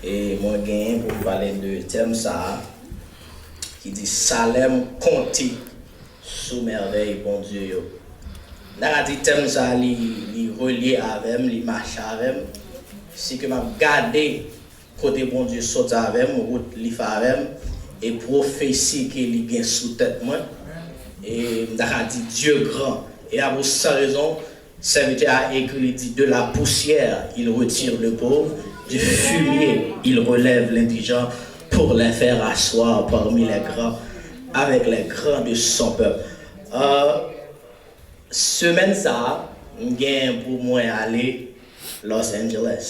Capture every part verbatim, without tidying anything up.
E mwen genyen pou m pale de tèm sa a ki di Salèm konte sou mèvèy Bondye yo. M ta ka di tèm sa a li, li relye avè m, li mache avè m. Si ke m ap gade kote Bondye sot avè m, wout li fè avè m, e pwofesi ke li gen sou tèt mwen. E m ta ka di Dieu grand. E a pou sa rezon, sèvitè a ekri, li di, de la poussière, il retire le pauvre, du fumier, il relève l'indigent, pour les faire asseoir parmi les grands, avec les grands de son peuple. Euh, semèn sa a, m gen pou mwen ale Los Angeles.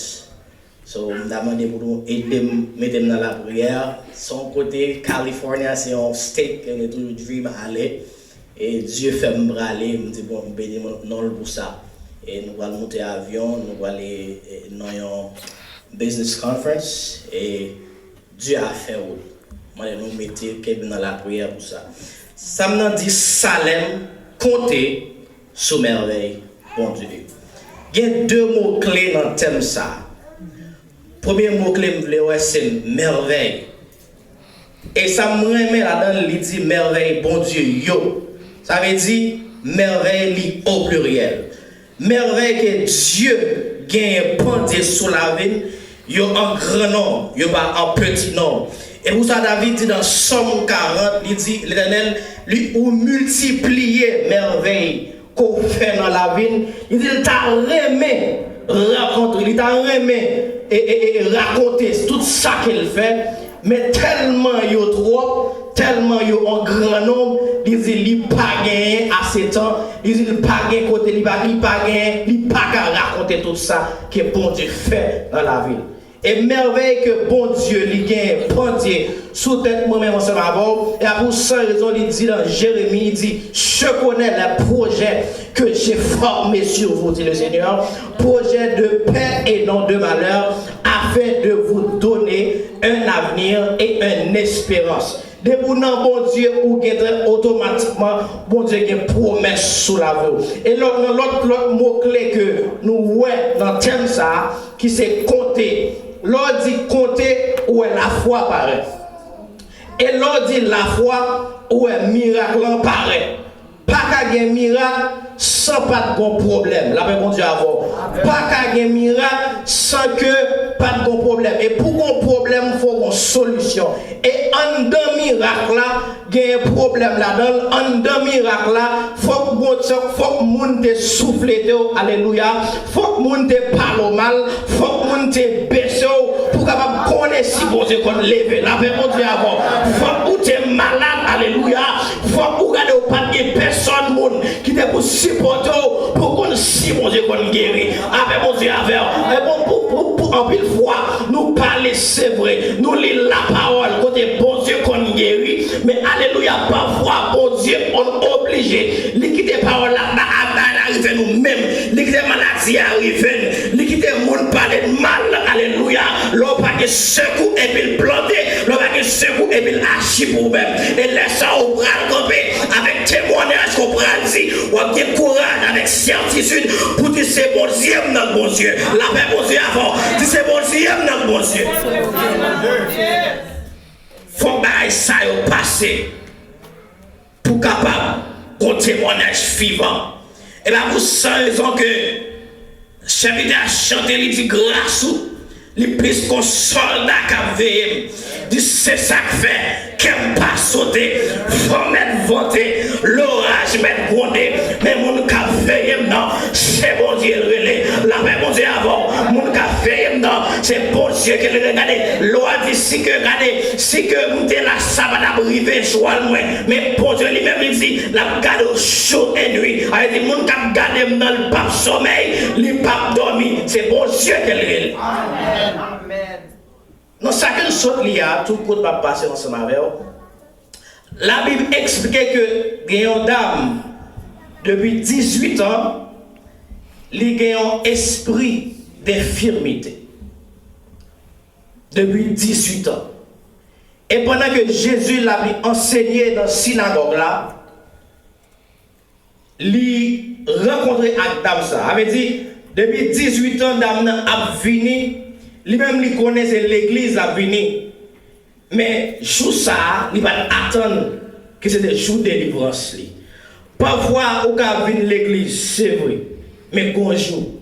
So, m ta mande pou nou ede m, mete m nan lapriyè. Se yon kote, California, se yon state ke m te toujou dream ale. E Dye fè m prale, m di, bon, m beni non l pou sa. E nou pral moute avyon, nou prale, e, nan yon business conference, e Dye a fè wout. Mwen, nou mete kè nou nan lapriyè pou sa. Sa m nan di, Salèm konte sou mèvèy Bondye. Gen de mo kle nan tèm sa. Premye mo kle m vle wè se mèvèy. E sa m renmen ladan l, li di mèvèy Bondye yo. Sa vle di mèvèy li o pliryèl. Mèvèy ke Dye genyen pandye sou lavi n, yo an gran nonm, yo pa an peti nonm. E pou sa David di nan Sòm karant, li di, Letènèl, li ou miltipliye mèvèy ke w fè nan lavi n, li di l ta renmen rakonte, li ta renmen e, e, e, e rakonte tout sa ke l fè, men tèlman yo twòp, tèlman yo an gran nonb, li di li pa genyen ase tan, li di li pa gen kote, li pa, li pa genyen, li pa ka rakonte tout sa ke Bondye fè nan lavi l. E mèvèy ke Bondye li genyen pandye sou tèt mwen menm ansanm avè w. E a pou sa rezon li di nan Jeremi, li di, Je connais les projets que j'ai formés sur vous, dit le Seigneur, projets de paix et non de malheur, afin de vous donner un avenir et une espérance. Depi w nan Bondye, ou gentan otomatikman, Bondye gen pwomès sou lavi w. E lòt, nan lòt, lòt mo kle ke nou wè nan tèm sa a, ki se konte. Lè w di konte, ou wè lafwa parèt. E lè w di lafwa, ou wè mirak lan parèt. Pa ka gen mirak san pa t gon pwoblèm. Lapè Bondye avè w. Pa ka gen mirak san ke pa t gon pwoblèm. E pou gon pwoblèm, fò gon solisyon. E anndan mirak la, genyen pwoblèm ladan l. Anndan mirak la, fòk Bondye, fòk moun te souflete w, alelouya. Fòk moun te pale w mal, fòk moun te bese w pou w kapab konnen si Bondye konn leve. Lapè Bondye avè w. Fòk ou te malad, alelouya. Fòk ou gade ou pa t gen pèsòn moun ki te pou sipòte w pou w konn si Bondye konn geri. Lapè Bondye avè w. E bon, pou, pou, pou anpil fwa, nou pale, se vre. Nou li lapawòl kote Bondye konn geri. Men alelouya, pafwa Bondye konn oblije. Li kite pawòl la, la, la, la rive nou menm. Li kite maladi a rive n. Li kite moun pale n mal. Alelouya. Lè w pa gen sekou epi l plante, lè w pa gen sekou epi l aji pou ou menm. E lè sa a ou pral kanpe avèk temwanyaj ke w pral di, w ap gen kouraj avèk sètitid pou di se Bondye m nan k Bondye. Lapè Bondye avè w. Di se Bondye m nan k Bondye. Fòk bagay sa yo pase pou kapab gon temwanyaj vivan. E pa pou san rezon ke sèvitè a chante, li di gras ou, li plis kon sòlda k ap veye m. Di se sa k fè kè m pa sote, van mèt vante, loraj mèt gwonde, men moun k ap veye m nan, se Bondye l rele. Lapè Bondye avè w. Moun k ap veye m nan, se Bondye ke l rele. Gade, lè w a di si ke, gade, si ke m te la, sa pa t ap rive jwal mwen. Men Bondye li menm, li di, l ap gade w jou e nwi. Sa vle di, moun k ap gade m nan, li p ap somèy, li p ap dòmi. Se Bondye ke l rele. Amèn. Nan sa ke n sot li a, tout kote m ap pase ansanm avè w, Labib eksplike ke gen yon dam, depi dizuit an, li gen yon espri denfimite. Depi dizuit an. E pandan ke Jezi l ap li ansenye nan sinagòg la, li rankontre ak dam sa. Sa vle di, depi dizuit an, dam nan ap vini, Li menm, li konnen se legliz l ap vini. Men jou sa a, li pa t atann ke se te jou delivrans li. Pafwa, ou ka vin legliz, se vre, men gon jou,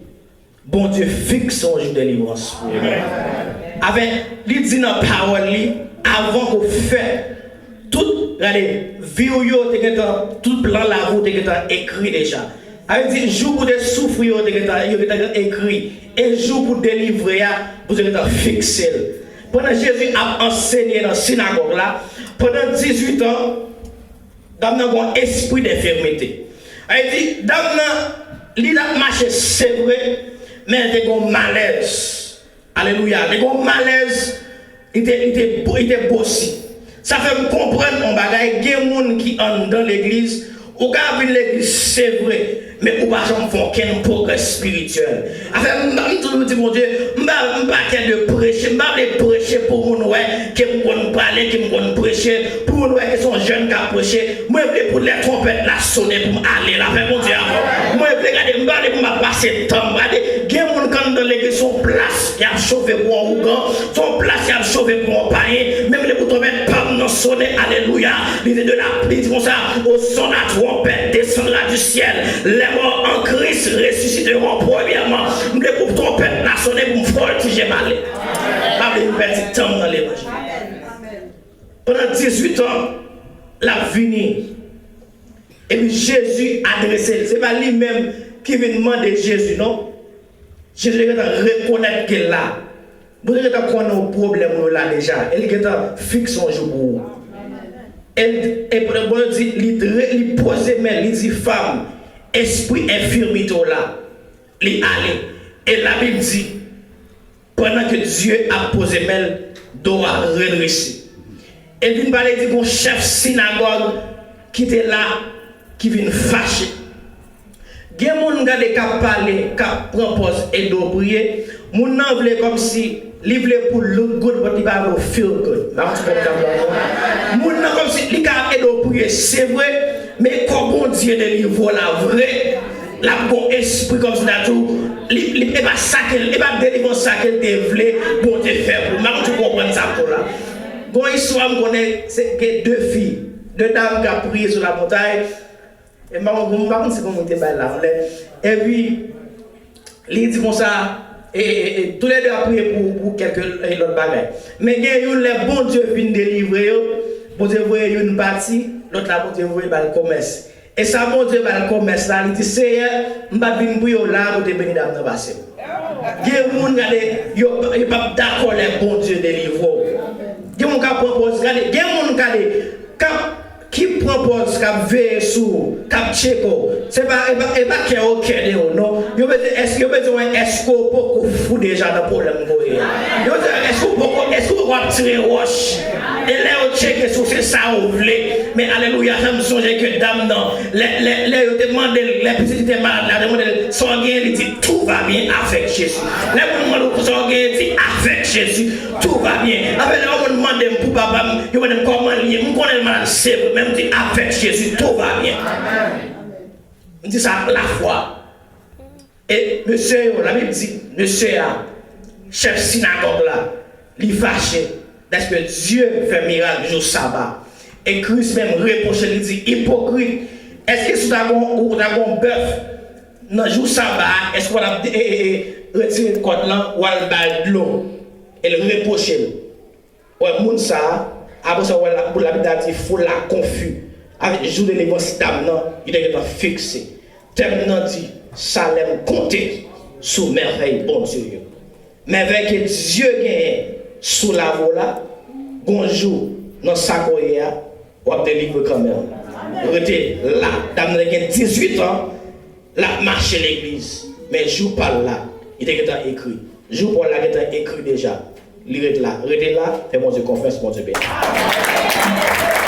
Bondye fikse yon jou delivrans pou ou. Avèk, li di nan pawòl li, avan ke w fèt, tout, gade, vi w yo te gentan, tout plan lavi w te gentan ekri deja. Sa vle di, jou pou w te soufri yo te gentan, yo gentan ekri. E jou pou w delivre a, Bondye gentan fikse l. Pandan Jezi ap ansenye nan sinagòg la, pandan dizuit an, dam nan gen yon espri denfimite. Sa vle di, dam nan, li t ap mache, se vre, men li te gen yon malèz. Alelouya. Li gen yon malèz, li te, li te, li te bosi. Sa fè m konprann yon bagay, gen moun ki anndan legliz, ou ka vin legliz, se vre, men ou pa janm fè okenn pwogrè espirityèl. Afè, m, m toujou di Bondye, m pa, m pa kè de preche, m pa vle preche pou moun wè ke m konn pale, ke m konn preche, pou moun wè ke se yon jèn k ap preche. Mwen vle pou lè twonpèt la sonnen pou m ale. Lapè Bondye avè w. Mwen vle gade, m pa vle pou m ap pase tan m. Gade, gen moun k anndan legliz, se yon plas y ap chofe pou yon ougan, se yon plas y ap chofe pou yon payen. Men m vle pou twonpèt pa m nan sonnen, alelouya. Li di de la, li di konsa, au son de la trompette descendra du ciel, les morts en Christ ressusciteront premièrement. M vle pou twonpèt la sonnen pou m vòltije m ale. M pa vle m pèdi tan m nan levanjil. Pandan dizuit an, l ap vini. Epi Jezi adrese l. Se pa li menm ki vin mande Jezi, non. Jezi gentan rekonèt ke l la. Bondye gentan konnen w pwoblèm ou yo la deja. E li gentan fikse yon jou pou ou. E, e Bondye di, li, li poze men, li di, fanm, espri enfimite w la, li ale. E Labib di, pandan ke Dye ap poze men l, do a redrese. E l vin pale, di gon chèf sinagòg ki te la, ki vin fache. Gen moun gade k ap pale, k ap pran pòz ede w priye. Moun nan vle kòmsi li vle pou look good, but li pa vle w feel good. M ap di kòm sa. Moun nan kòmsi li ka ede w priye, se vre, men kò Bondye delivre w la vre. L ap gon espri kòmsi ta di w, li, li, e pa sa ke l, e pa delivrans sa ke l te vle Bondye fè pou l. M pa konn si w konprann sa m di w la. Gon istwa m konnen, se gen de fi, de dam k ap priye sou lamontay. E m pa konn, m pa konn si gon moun te bay la anlè. Epi, li di konsa, e, e, e, toulède ap priye pou, pou kèlke, e, lòt bagay. Men gen youn, lè Bondye vin delivre yo, Bondye voye youn pati, lòt la Bondye voye ba l komès. E sa Bondye ba l komès la, li di, Seyè, m pa t vin priye w la pou te beni dam nan pase m. Gen moun, gade, yo, yo p ap dakò lè Bondye delivre w. Gen moun k ap pran pòz, gade, gen moun, gade, k ap, ki pran pòz, k ap veye sou ou, k ap tcheke w. Se pa, e pa, e pa kè yo kè de ou, non. Yo bezwen, èske, yo bezwen wè èske w poko fou deja nan pwoblèm ke w ye a. Yo bezwen wè èske w poko, èske w poko ap tire wòch. E lè yo tcheke sou, se sa ou vle. Men alelouya, fè m sonje ke dam nan, lè, lè, lè yo te mande l, lè pitit li te malad la, yo te mande l, sa w genyen, li di, tout va bien avec Jésus. Lè moun mande w sa w genyen, di, avec Jésus, tout va bien. Apre lè yon moun mande m pou papa m, yo mande m kòman l ye, m konnen l malad, se vre, men m di, avec Jésus, tout va bien. M di sa ak lafwa. E mesye yo, Labib di, mesye a, chèf sinagòg la, li fache dèske Dye fè mirak jou saba. E Kris menm repwoche, li di, ipokrit, èske si w ta gon, ou ta gon bèf nan jou saba a, èske w pa t ap, e, e, e, retire kòd lan, w al ba l dlo? E l repwoche l. Wè, moun sa a, apre sa, wè, la, Labib la di, foul la konfi avèk jou delivrans dam nan, li te gentan fikse. Tèm nan di, Salèm konte sou mèvèy Bondye yo. Mèvèy ke Dye genyen sou lavi w la, gon jou, nan sa ke w ye a, w ap delivre kanmenm. Rete la, dam nan gen dizuit an, l ap mache legliz, men jou pa l la, li te gentan ekri. Jou pa w la gentan ekri deja. Li ret la. Rete la, fè Bondye konfyans, Bondye beni.